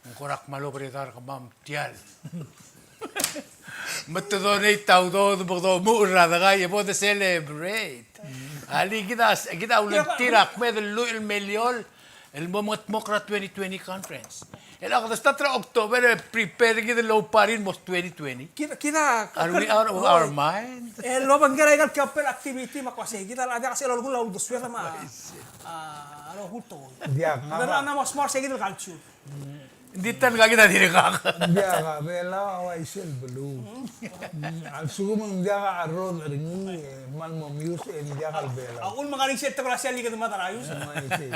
ng kora kmal oberedar kemam tial. Me te donate a udoud me kede omuchel er a dekai e bo de celebrate. Alii, kid a, kid a ulentir a kmeed el lluich el miliol el mo mengetmokl er a twenty twenty conference. El kede start er a October e prepare kid el ouparir el mo twenty twenty. Kid a, kid a, are we out of our mind? El obengkel aika el campaign activity me a kuk uasei, kid a locha diak a sel olekull a uldesued me a, a rokui el tekoi. Diak, me a, ng mo smart se kid el culture. Ng di ta el ka kid a dirkak. Diak, a Belau a uaisei el beluu. Mm, a lsekum ng diak a cherrodech er ngii, e kmal mo mius e ng diak el Belau. A uchul me ng ngar er ngii sel tekoi er a sel ikid me a ta er a ius. Uaisei,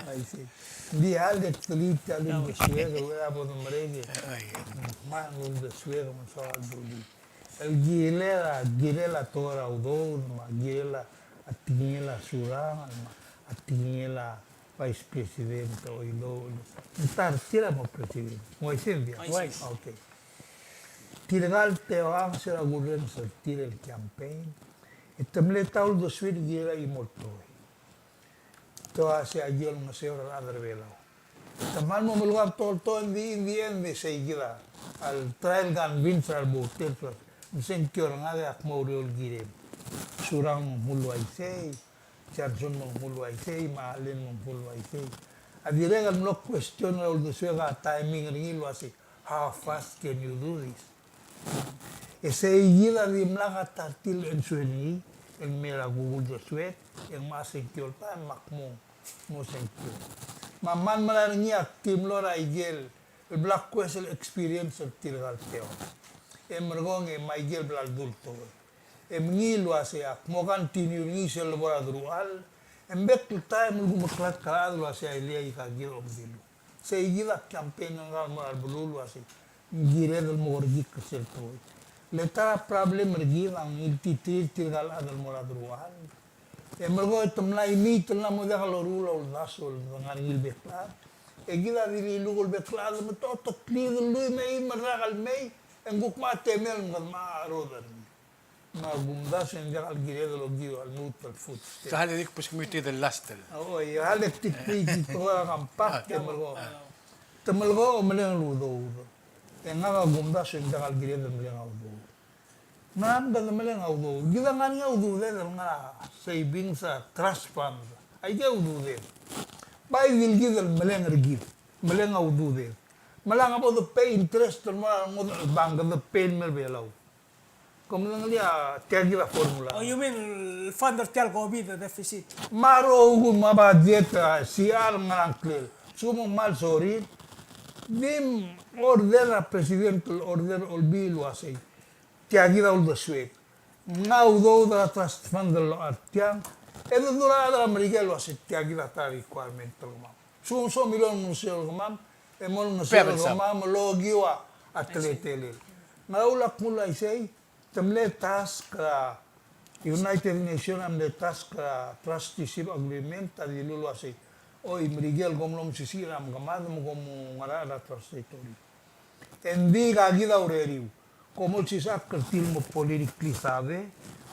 uaisei. Ng di a lek telii tia el uldesued, e a bo de merek e kmal uldesued me ng soal dulii. El kirel a, kirel a tekoi er a udoud, me a kirel a tekingel a Surangel, me a tekingel a Vice President Oilouch. Ng ta er tir a mo President. Ng uaisei, ng diak? Uaisei. Okay. Tirka el teua a ngeso er a kurrenges er tir el campaign. E te mle ta uldesuir el kirel a chimo el tekoi. Te uasei a ki olengeseu er a rechad er a Belau. Te kmal mo melekoi a betok el tekoi, in the, in the end, e sei kid a le try el convince er a revoters el uase, me sengkio er ngak e ak mo oureor el kirem. Surangel me ng mle uaisei, Johnson me ng mle uaisei, me a Allen me ng mle uaisei. A dirrek el mlo question er a uldesuek a timing er ngii el uasei, how fast can you do this? E sei kid a dimlak a ta er tir el answer er ngii, el mei er a kuk uldesuek, e ng mo sengkio el taem me ak mo, mo sengkio. Me a kmal mera er ngii a ki mlo er a ikel el bla kues el experience er tirka el teua. E merekong e me aikel bla ledu el tekoi. E mengiil el uasei ak mo continue er ngii sel lebo er a deruchall, e ng bek el taem el kumeklatk er a chad el uasei a ileakl a kid a omdilu. Sei kid a campaign er ngak el mo er a beluu el uasei, ng kired el mo kerekikl er sel tekoi. Le ta er a problem er kid a ngiltiterir tirka el chad el mo er a deruchall. E merekong e te mla imiit el mla mo diak loruul a uldasu el ngar er ngii el bek el chad. E kid a di lilukl el bek el chad me te oteklid el lluich me a eim el rak el mei, e ng kuk mo temel me kede mo cherodech er ngii. Me a kumdasu e ng diak el kired el okiu a lmuut el food stamp. Sa le di kbeskemiu tia el last el. Oi, a le ktik tia el tekoi er a compact e merekong. Te merekong e meleng el udoud. E ngak a kumdasu e ng diak el kired el meleng a udoud. Me ng kede meleng a udoud. Kid a ngar er ngii a ududed el ngar er a savings, a trust fund. Aike a ududed. Bai di kid el meleng er kid. Meleng a ududed. Me lak bo de pay interest el mo er a ngodech el bank, kede pay el mei er a Belau. Ke medengelii a tia kid a formula. Oh, you mean fund er tia el COVID deficit? Me a rokui me a budget, a, C R me a ngklel. Sekum ng kmal sorir, di order a president el order a olbiil el uasei tia kid a uldesuek. Ng udoud er a trust fund el locha er tiang. E de dmu er a rechad er a Merikel el uasei tia kid a ta er a requirement er kemam. Sekum ng soam el olengeseu er kemam, e mo olengeseu er kemam el okiu a teletelel. Ngera uchul ak mle uaisei, te mle task er a United Nations a mle task er a trusteeship agreement a dilu el uasei, oi, Merikel kom lomsisiich er a mekemad me kom ngar er a trust territory. Engdi ka kid a ureriu. Kom olsisechakl er tir el mo politically savvy,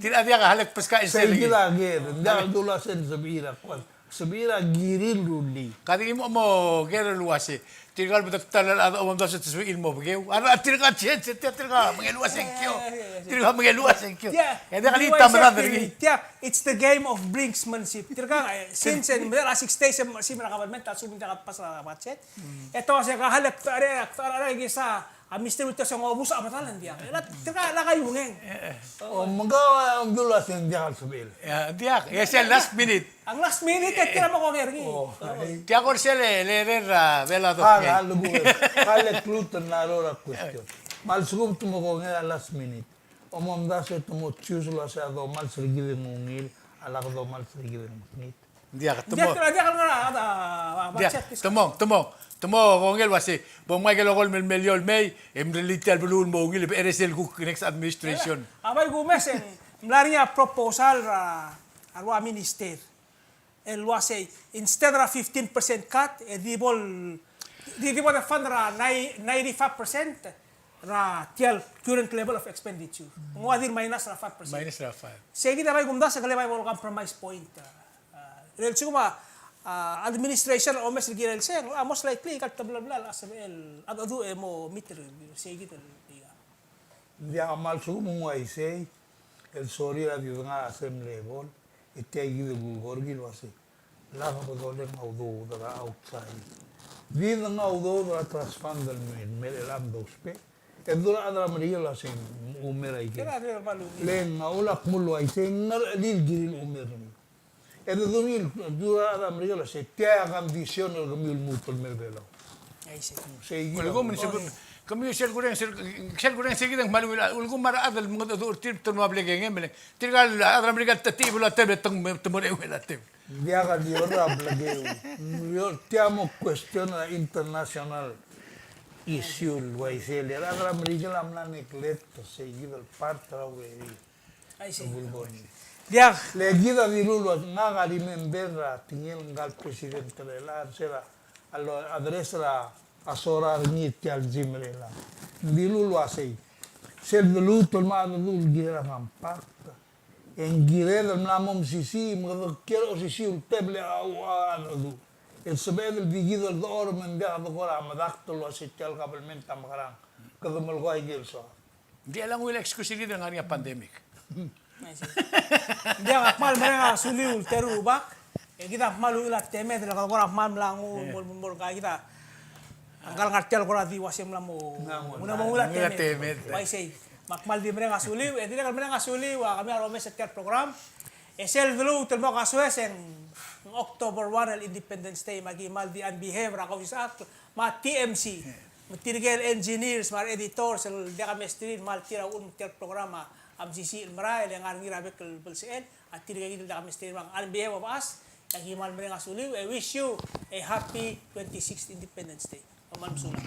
Tia a diak a helek beskak el sel. Sei kid a ker, ng diak el dula se ng sebechir a kual. Sebechir a kirir el rullii. Ka di mo, mo ker el uase. Tirka el bedektel a chad a omdasu e te sebechir el mo bekeu. A tirka change, tia tirka mengeluas e ng kio. Tirka mengeluas e ng kio. Tia, e diak el ita merad er ngii. Tia, it's the game of brinksmanship. Tirka, eh, since, eh, medal a six days, eh, se mla government, a lsekum ng diak a pass er a budget. E te uase ka helek, ta er a, ta er a, kisa, a Mister Ulterior se ng obus a medal e ng diak. E le, tirka, lak a iungeng. O, mengkau, eh, omdasu e ng diak el sebechel. Ia, diak. E sel last minute. Ang last minute, e tia mo kongei er ngii. O, ai. Tia kor sel le, le, le, er a, bela dok. A, a, lebo, e. Ka le kluten a rora question. Me a lsekum te mo kongei er a last minute. Omomdasu e te mo choose el uase a domals er kid e ng ungil, a lak domals er kid e ng mekngit. Diak, te mo. Diak, diak el ngar er a, a, a, diak, budget discussion. Te mo, te mo, te mo kongei el uasei, bo mngai ke el okolem el miliol el mei, e mrellii tia el beluu el mo ungil, e beches el kuk next administration. A bai kumes e ng mla er ngii a proposal er a, a rua minister el uasei, instead er a fifteen percent cut, e di bo el, di, di bo de fund er a nai-, ninety-five percent er a tia el current level of expenditure. Ng ua di el minus er a five percent. Minus er a five. Sei kid a bai kumdasu e ng kele bai bo el compromise point. A, el lsekum a, a, administration a omes el kirel sei, a most likely, ikal tebla bla, a sebechel, a, a du e mo meet er, sei kid el, ia. Ng diak a kmal lsekum ng uaisei, el sorir a di dengar er a same level, e tia kid el kulekoi er kid el uasei. Lak bo doleng a udoud er a outside. Di dengar a udoud er a trust fund el me, me er chelechang dousbech. E dul a rechad er a Merikel el uasei, ume er a ikel. Le ng a ulak mlo uaisei, ng ngar er a chelil el kirir el ume er ngii. E de dungil, dul a rechad er a Merikel el uasei, tia a condition er kemiu el lmuut el mei er a Belau. Aisei. Sei kid. Ulekum, sel, kemiu sel kureng, sel, sel kureng sei kid a kmal ungil, ulekum a rechad el mengedecheduch er tir, te mo blekengem, me le, tirka el chad er a Merikel el tetibel a tebel, te mo, te mo er a eua el tebel. Diak a di ua blekeu. Tia mo question er a international issue el uaisei, le a rechad er a Merikel a mla neglect er sei kid el part er a urerir. Aisei. Diak. Le kid a dilu el ua, ngak a remember er a tekingel ngka el president er chelechang, se er a, a lo address er a, a sorir ngii tia el gym er chelechang. Ng dilu el uasei, sel deluut el mo mengedecheduch el kirel a compact, e ng kired el mla mo mesisiich, me kede kiei er a osisiu el tebel e a, a, a, a, el sebeched el di kid el dechor me ng diak dekora medakt el uasei tia el government a mekerang. Kede melekoi a ikel soad. Ng di a lenguiu el excuse er kid el ngar er ngii a pandemic. Ng diak, ak kmal mereng a suliu el teru el rubak. E kid a kmal ungil a temed, le kede kora kmal mla nguu, mo, mo, mo, kid a ngka el ngar tia el kora di uasei mla mo, mla mo ungil a temed. Uaisei. Me ak kmal di mereng a suliu, e dirrek el mereng a suliu a kemiu a romes er tia el program. E sel deluut el mo kasoes e ng October one el Independence Day, me aki kmal di on behalf er a Kausisechakl me a T M C. Me tirke el engineers me a re editors el diak a mesterir el kmal tir a uchul me tia el program a mesisiich el merael e ngar er ngii er a bek el belsechel, a tirke kid el diak a mesterir el merael. On behalf of us, e aki kmal mereng a suliu, e wish you a happy twenty-sixth Independence Day. Kom kmal mesulang.